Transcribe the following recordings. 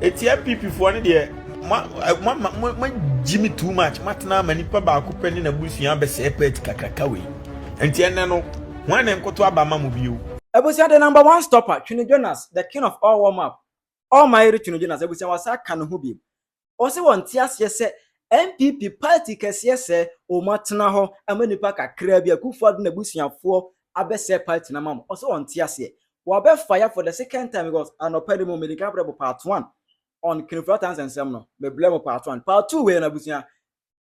Eti NPP foɔ no deɛ ma ma ma ma gyi me too much. Matena ama nipa baako pɛ ne n'abusua abɛsɛe party kakraka wei. Nti ɛnɛ no, wɔn na nkoto aba ma mo bio. Abusua, the number one stopper, Twene Jonas, the king of all warm up, almighty Twene Jonas, abusua, wasa ka ne ho bi. Ɔsɛ wɔn te aseɛ sɛ NPP party kɛseɛ sɛ wɔn atena hɔ ama nipa kakra bi, Akufo Addo n'abusuafoɔ abɛsɛ party na ma mo. Ɔsɛ wɔn te aseɛ wɔabɛfa ya for the second time, because anɔpa de mu medical brɛ part one on Ken Ofori Atta nsɛm no, mebrɛ mo part one. Part two wei na, abusua,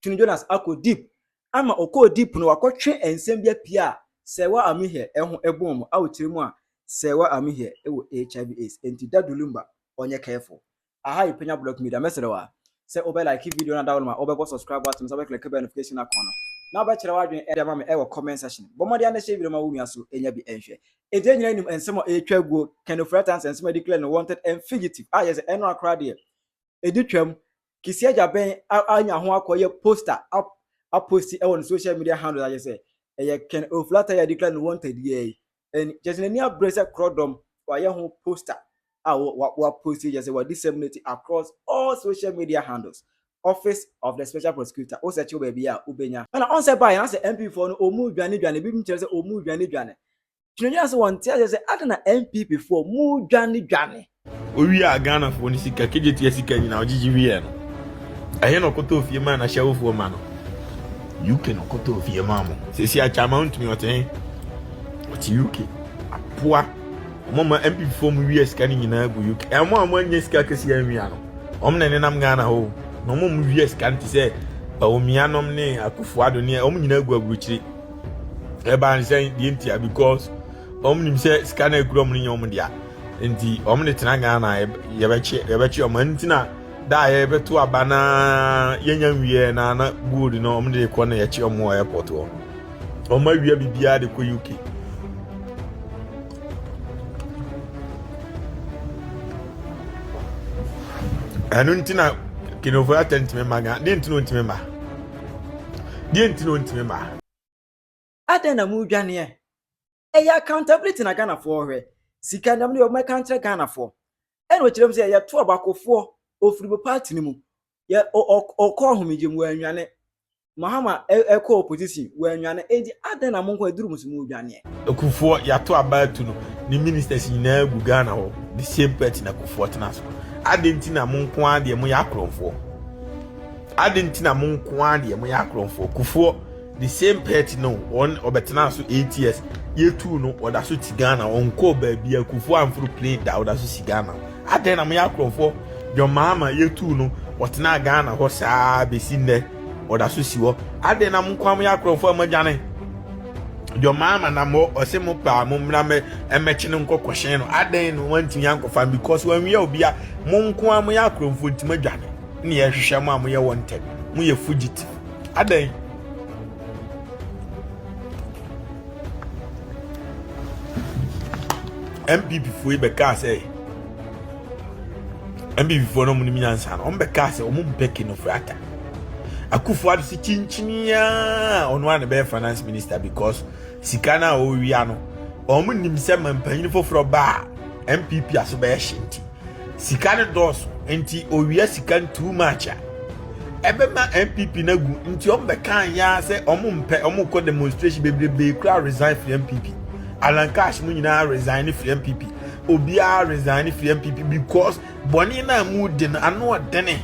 Twene Jonas akɔ deep ama ɔkɔɔ deep no, wakɔtwe nsɛm bi apue a Serwaa Amihere ɛho ɛbɔn mu a wɔkyerɛ mu a Serwaa Amihere ɛwɔ HIV AIDS, nti Daddy Lumba ɔnyɛ careful. Aha yi Penya Block Media. Mɛsrɛ wa sɛ wobɛ like video na download ma wobɛbɔ subscribe button, sɛ wobɛclick bell notification icon no na wobɛkyerɛ w'adwene ɛde ama me ɛwɔ comment section. Bɔ mmɔden ana hyɛ video ma wo nua so ɛnya bi ɛnhwɛ. Ɛnti nyina nim nsɛm a ɛretwa guo Ken Ofori Atta nsɛm a declare no wanted and fugitive a yɛ sɛ ɛno akora deɛ ɛdi twam. Kissi Agyebeng anya ho akɔyɛ poster apost ɛwɔ ne social media handle ayɛ sɛ ɛyɛ Ken Ofori Atta yɛ declare no wanted yɛ yi, ɛn kyerɛ sɛ n'ani abere sɛ korɔdɔm. Wayɛ ho poster a wapost yɛ sɛ wa disseminate across all social media handles. Office of the Special Prosecutor, o sɛ kyɛw baabi a wobɛnya ɛna ɔn sɛ baa yɛn asɛ NPP foɔ no ɔmu dwane dwane ebi kyerɛ sɛ ɔmu dwane dwane. Twene sɛ wɔn te aseɛ sɛ adi na NPP foɔ mu dwane dwane. Owie a Ghanafoɔ no sika kegye tia sika nyinaa ɔgyegye wieɛ no, ɛyɛ na ɔkɔtɔ ofie maa n'ahyɛwofoɔ ma no UK na ɔkɔtɔ ofie maa mo. Sɛsi akyama ntumi ɔte he, ɔte UK apoa. Ɔmo ma NPP foɔ mu wie sika no nyinaa gu UK. Ɛmo a ɔmo anya sika kɛseɛ anwia no, ɔmo na nenam Ghana hɔ na ɔmo mu wie sika no te sɛ Bawumia nom ne Akufo Addo ne ɔmo nyinaa gu aburokyire. Ɛbaa nsɛn deɛ ntia? Because ɔmo nim sɛ sika no ekura ɔmo no nyɛ ɔmo dea, nti ɔmo de tena Ghana yɛbɛkye ɔmo. Nti na da a yɛbɛto aba na yɛnya nwie na gold no ɔmo de kɔ na yɛkye ɔmo wɔ airport hɔ. Ɔmo awia biribiara de kɔ UK. Ɛno nti na Ken Ofori Atta ntumi ma Ghana deɛ. Nti na ɔntumi ma deɛ, nti na ɔntumi ma. Adɛn na mu dwaneɛ? Ɛyɛ accountability na Ghanafoɔ hwɛ sika nam deɛ ɔmɛka nkyerɛ Ghanafoɔ. Ɛna ɔkyerɛ mu sɛ yɛto abakofoɔ ofiri mu party no mu yɛ ɔkɔ ahomegye mu wɔanwane. Mahama ɛkɔ opposition wɔanwane, enti adɛn na mo nkɔ aduru mu so mu dwaneɛ? Kufuor yàtò aba atu no, ne ministers nyinaa gu Ghana hɔ. The same party na Kufuor tena so. Adi nti na mo nko ara deɛ mo yɛ akorɔmfoɔ? Adi nti na mo nko ara deɛ mo yɛ akorɔmfoɔ? Kufuor, the same party no, wɔn ɔbɛtena so 8 years, yɛtu no, ɔda so ti Ghana, ɔnkɔɔ baabi a. Kufuor amforo plane da, ɔda so si Ghana. Adan na mo yɛ akorɔmfoɔ? John Mahama yɛtu no, ɔtena Ghana hɔ saa besi nnɛ, ɔda so si hɔ. Adan na mo nko ara mo yɛ akorɔmfoɔ a mo adwane? John Mahama na mo ɔsɛ mo paa mo mmra mɛ ɛmɛkye no nkɔ kɔhyɛn no. Adan no wɔntumi ankɔfa because wɔnwia obi a. Mo nko ara mo yɛ akorɔmfoɔ nti mo adwane ne yɛhwehwɛ mo a moyɛ wanted, mo yɛ fugitive. Adan NPP foɔ yi bɛkaa sɛ NPP foɔ no ɔmo nim nyansa no, ɔmo bɛkaa sɛ ɔmo mpɛ Ken Ofori Atta. Akufo Addo si kyinkyiniaa ɔno a na bɛyɛ finance minister because sika no a ɔrewia no, ɔmo nim sɛ mampanyin foforɔ ba a NPP aso bɛyɛ hye, nti sika no dɔɔso, nti owia sika no too much a ɛbɛma NPP no agu. Nti ɔmo bɛka ya sɛ ɔmo mpɛ. Ɔmo kɔ demonstration bebrebe kura, resign firi NPP. Alan Cash mu nyinaa resign firi NPP, obiara resign firi NPP because bɔnne na mu di no ano ɔdene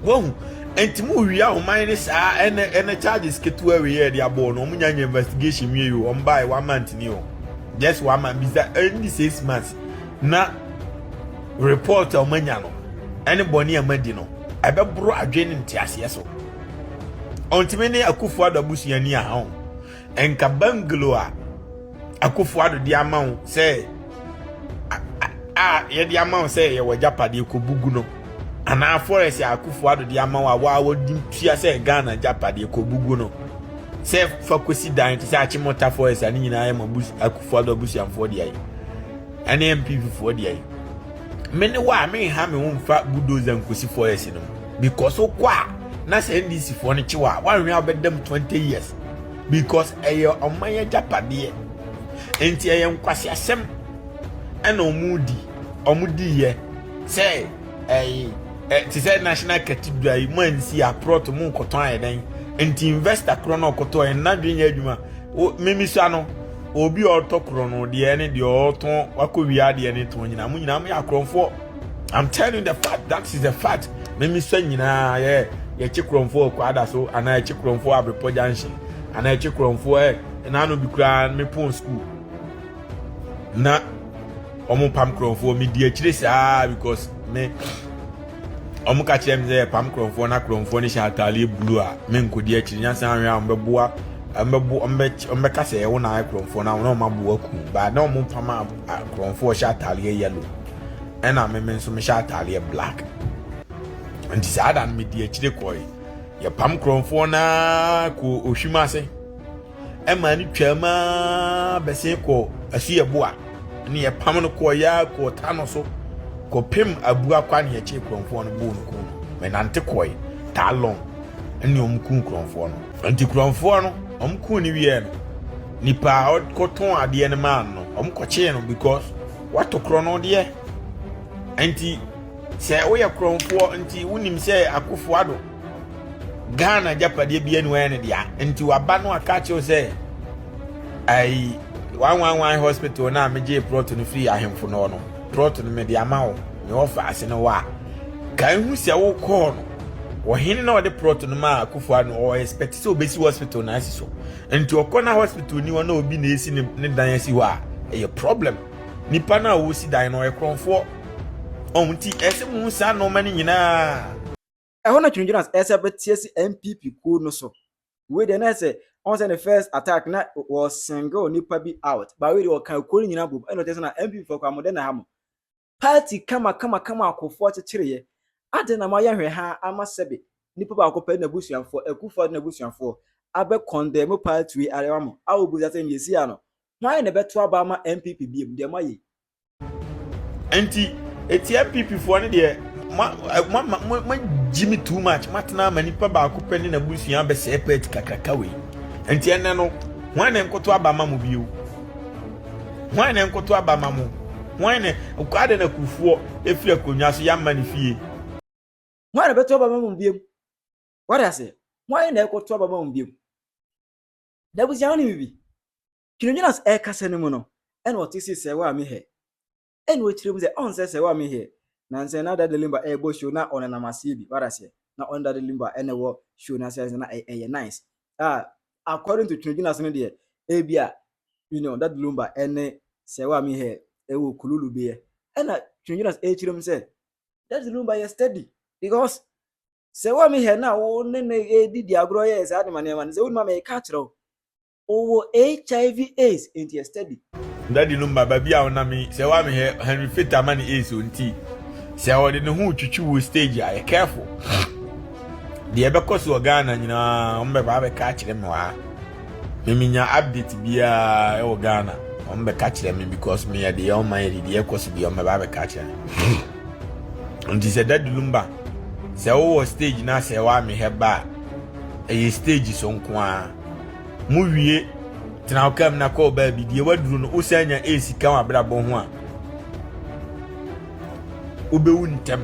wɔhu. Nti mu wia ɔman ne saa ɛnɛ charges ketewa wei yɛ de abɔ no. Ɔmo nya nya investigation wie yi o, ɔmo baa one month ni o, just one month bisa ɛni 6 months na report a ɔmo anya no ɛne bɔnne a ɔmo adi no ɛbɛboro adwene ne nteaseɛ so. Ɔntumi ne Akufo Addo abusuani a ɔn nka bungalow a Akufo Addo de ama wo sɛ a yɛde ama wo sɛ yɛwɔ agyapadeɛ kɔbugu no, anaa forest a Akufo Addo de ama wo a waa wɔde tua sɛ Ghana agyapadeɛ kɔbugu no sɛ fa kɔsi dan te sɛ Achimota Forest a ne nyinaa yɛ ma Akufo Addo abusuafoɔ deɛ yi ɛne NPP foɔ deɛ yi. Me ne wo a menha me ho mfa bulldozer nkosi forest no mu because wokɔ a na sɛ NDC foɔ no kyew a woanhwɛ a wobɛdam 20 years because ɛyɛ ɔman agyapadeɛ. Nti ɛyɛ nkwasiasɛm ɛna ɔmo di ɔmo diiɛ. Sɛ ɛyi ɛ te sɛ National Cathedral yi mo ansi a plot mo nkɔtɔn ayɛ dɛn? Nti investor korɔ na ɔkɔtɔ yɛn n'adwene nyɛ adwuma. O mimi sua no obi a ɔtɔ korɔ no deɛ ne deɛ ɔtɔn wakɔ wia adeɛ ne tɔn nyinaa, mo nyinaa mo yɛ akorɔmfoɔ. I'm telling you the fact, that is the fact. Mimi sua nyinaa yɛ yɛkye korɔmfoɔ kɔ ada so anaa yɛkye korɔmfoɔ Abrepɔ Junction anaa yɛkye korɔmfoɔ ɛ ɛnaano bi koraa me pɔn school na wɔn pam korɔmfoɔ. Mi di akyire saa because me wɔn ka kyerɛ mi sɛ pam korɔmfoɔ na korɔmfoɔ no hyɛ ataadeɛ blue a, me nkɔ di akyire nyansa ahwɛ a wɔn bɛboa, wɔn bɛbo wɔn bɛ wɔn bɛka sɛ ɛwɔ na ayɛ korɔmfoɔ na wɔn aboa kum baa na wɔn pam a korɔmfoɔ hyɛ ataadeɛ yellow ɛna me nso mehyɛ ataadeɛ black. Nti saa da no me di akyire kɔɛ, yɛpam korɔmfoɔ naa kɔ Ohwim ase ɛma ne twam aa bɛsen kɔ Asuyɛboa ne yɛpam no kɔɔ ya kɔɔ ta no so kɔpem abua kwa ne yɛkye kurɔmfoɔ no bɔɔ no kun no. Mɛnante kɔe taa long ɛne ɔmo kun kurɔmfoɔ no. Nti kurɔmfoɔ no ɔmo kun ne wieɛ no, nipa a ɔkɔtɔn adeɛ no maa no, ɔmo kɔkyee no because wato korɔ no deɛ. Nti sɛ woyɛ kurɔmfoɔ nti wonim sɛ Akufo Addo Ghana agyapadeɛ bi ani wɔyɛ ne dea. Nti waba no aka kyerɛw sɛ ayi 111 hospital na megye plot no firi ahemfo no, plot no mede ama wo ne wɔfa ase no wɔ a ka ehu sɛ wokɔɔ no ɔhene na ɔde plot no maa Akufo Addo, ɔwɔ expect sɛ obesi hospital na asi so. Nti ɔkɔ na hospital ni hɔ na obi na esi ne dan asi hɔ a, ɛyɛ problem. Nipa no a wɔsi dan no ɔyɛ korɔmfoɔ ɔn. Nti ɛsɛ mu saa nneɛma no nyinaa. Ɛhɔ na Twene Jonas ɛsɛ bɛte asi NPP kuo no so. Wei deɛ na sɛ ɔn sɛ ne first attack na wɔ single nipa bi out, but wei deɛ ɔka kuo no nyinaa bom ɛna ɔkyerɛ sɛ na NPP fo kɔ amɔdɛ na ha mo party kama kama kama akɔfoɔ akyekyereyɛ ade na mo ayɛ hwɛ ha ama sɛbe nipa baako pɛ n'abusuafoɔ Akufo Addo n'abusuafoɔ abɛ condemn party wei arewa mo a obusa sɛ nyesia ano hwan na ɛbɛto aba ama NPP biem deɛ mo ayɛ. Nti eti NPP foɔ no deɛ ma ma ma ma gyi mi too much. Ma tena ama nipa baako pɛ ne n'abusua abɛsɛɛ party kakraka wei. Nti ɛnɛ no hwan na nkoto aba ma mo bio? Hwan na nkoto aba ma mo? Hwan na ade na Kufuɔ efiri akonnwa so yamma ne fie? Hwan na ɛbɛto aba ma mo biem? Wɔde ase hwan na ɛkɔto aba ma mo biem? Na abusua ho ne bibi Twene Jonas ɛrekasa no mu no ɛna ɔte si sɛ wa mi hɛ ɛna ɔkyerɛ mu sɛ ɔnsɛ sɛ wa mi hɛ na nsɛn na Daddy Lumba ɛrebɔ show na ɔnenam aseɛ bi. Wɔde aseɛ na ɔne Daddy Lumba ɛna ɛwɔ show na sɛ na ɛyɛ nice ah. According to Twene Jonas no deɛ, ebi a Daddy Lumba ɛne sɛ wa mi hɛ ɛwɔ kululu bi yɛ ɛna Twene Jonas ɛrekyerɛ mu sɛ Daddy Lumba yɛ steady because sɛ wa mi hɛ na wo ne ne ɛdidi agorɔ yɛ saa nneɛma nneɛma no sɛ wonima mɛ ɛka kyerɛ wo ɔwɔ HIV AIDS nti yɛ steady. Daddy Lumba, baabi a ɔnam yi sɛ wa mehɛ Henry Fita ma ne AIDS o. Nti sɛ ɔde ne ho twitwi wɔ stage a, yɛ careful. Deɛ ɛbɛkɔ so wɔ Ghana nyinaa wɔn bɛba abɛka akyerɛ me wɔ ha. Meminya update biara ɛwɔ Ghana, wɔn bɛka kyerɛ me because meyɛ deɛ ɔma yɛ deɛ ɛkɔ so deɛ wɔn bɛba abɛka akyerɛ me. Nti sɛ Daddy Lumba sɛ wowɔ stage na sɛ wa mehɛ ba a, ɛyɛ stage so nko ara mo wie tena wo kam na kɔɔ baabi deɛ waduru no wosan nya AIDS ka wɔ abrabɔ ho a, wobɛwu ntɛm.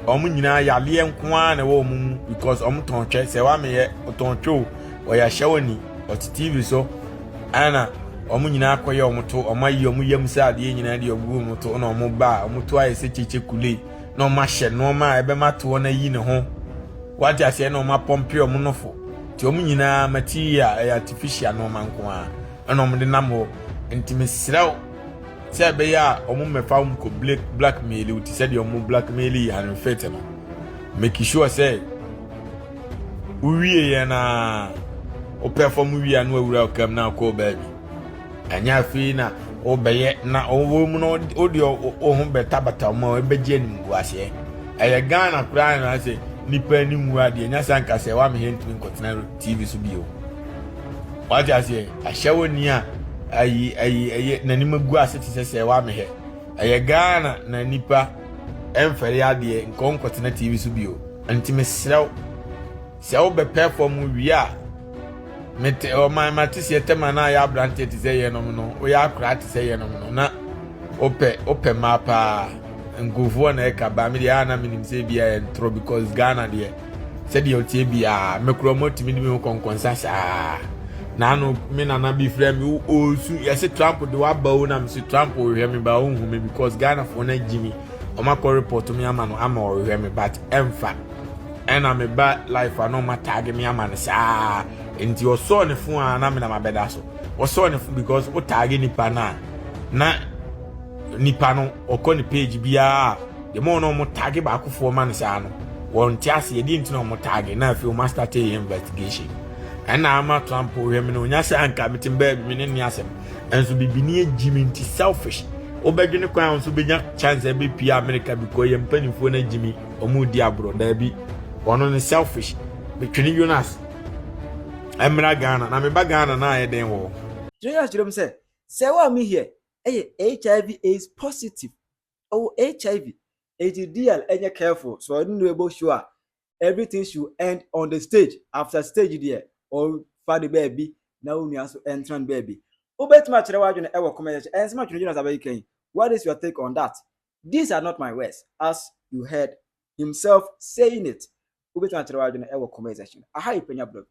Wɔn nyinaa yareɛ nko ara na ɛwɔ wɔn mu because wɔn tɔn twɛ sɛ wameyɛ ɔtɔn twɛ o, ɔyɛ ahyɛwani, ɔte TV so ɛna wɔn nyinaa akɔyɛ wɔn to wɔn ayi wɔn yam sɛ adeɛ nyinaa deɛ ɔgu wɔn to na wɔn ba a wɔn to ayɛ sɛ kyekye kule na wɔn ahyɛ nneɛma a ɛbɛma toɔ no ayi ne ho wate aseɛ na wɔn apɔmpe wɔn nofo. Nti wɔn nyinaa material ɛyɛ artificial nneɛma nko ara ɛna wɔn de nam hɔ. Nti mesrɛw sɛ ɛbɛyɛ a wɔn mmɛfa wɔn kɔ blackmail wo te sɛ deɛ wɔn blackmail yi Henry Fit no, make sure sɛ wowie yɛn na wo perform wie a na wawura wo kam na akɔ baabi. Ɛnyɛ afei na wobɛyɛ na ɔwɔ mu no wode wo ho bɛtabata mu a ɛbɛgye animguaseɛ. Ɛyɛ Ghana koraa na sɛ nipa anim wu adeɛ nya sɛ anka sɛ wamehɛ ntumi nkɔtena TV so bio. Wate aseɛ? Ahyɛ wɔ ni a ayi ayi ɛyɛ n'anim agu ase te sɛ wamehɛ. Ɛyɛ Ghana na nipa ɛmfɛre adeɛ nkɔ nkɔtena TV so bio. Nti mesrɛ wo sɛ wobɛ perform wie a, mete ɔman mate seɛ tɛma na ayɛ aberanteɛ te sɛ yɛnom no, woyɛ akora te sɛ yɛnom no na wopɛ mmaa paa. Nkurɔfoɔ na ɛka ba me deɛ a na menim sɛ bi a ɛntorɔ because Ghana deɛ sɛdeɛ ɔteɛ biara mekura ɔmo atumi de me ho kɔnkɔnsa saa. Na ano me nana bi frɛ me ɔɔsu yɛse Trump de waba o, na mese Trump ɔhwehwɛ me ba ɔnhu me because Ghanafoɔ no agyi me, ɔmo akɔ report me ama no ama ɔhwehwɛ me, but ɛmfa ɛna me ba life a na ɔmo atag me ama no saa. Nti ɔsɔɔ ne phone a na me na mabɛda so ɔsɔɔ ne phone because wo tag nipa no a na nipa no ɔkɔ ne page biara, the more na ɔmo tag baakofoɔ ma no saa no, wɔn te ase yɛde nti na ɔmo tag na afei ɔmo start yɛ investigation ɛna ama Trump hwɛ mi no onya sɛ anka mi ti bɛɛ mi ne ni asɛm ɛnso bibini agyi mi. Nti selfish wobɛdwene kwan a nso bɛnya chance ɛbɛpie America because yɛn mpanimfoɔ no agyi mi, ɔmo di aborɔ daabi. Ɔno ne selfish. Twene Jonas ɛmmra Ghana na meba Ghana na ayɛ den wɔ hɔ. Twene Jonas kyerɛ mu sɛ Serwaa Amihere ɛyɛ HIV AIDS positive, ɔwɔ HIV, eti DL ɛnyɛ careful so ɔno no ɛbɔ show a everything should end on the stage. After stage deɛ, ɔfa ne baabi na wo nua nso ɛntena ne baabi. Wobɛtumi akyerɛ w'adwene ɛwɔ comment section. Ɛnsɛm atwene Jonas abɛyi kan, what is your take on that? These are not my words, as you heard himself saying it. Wobɛtumi akyerɛ w'adwene ɛwɔ comment section. Aha yi Panya Blog.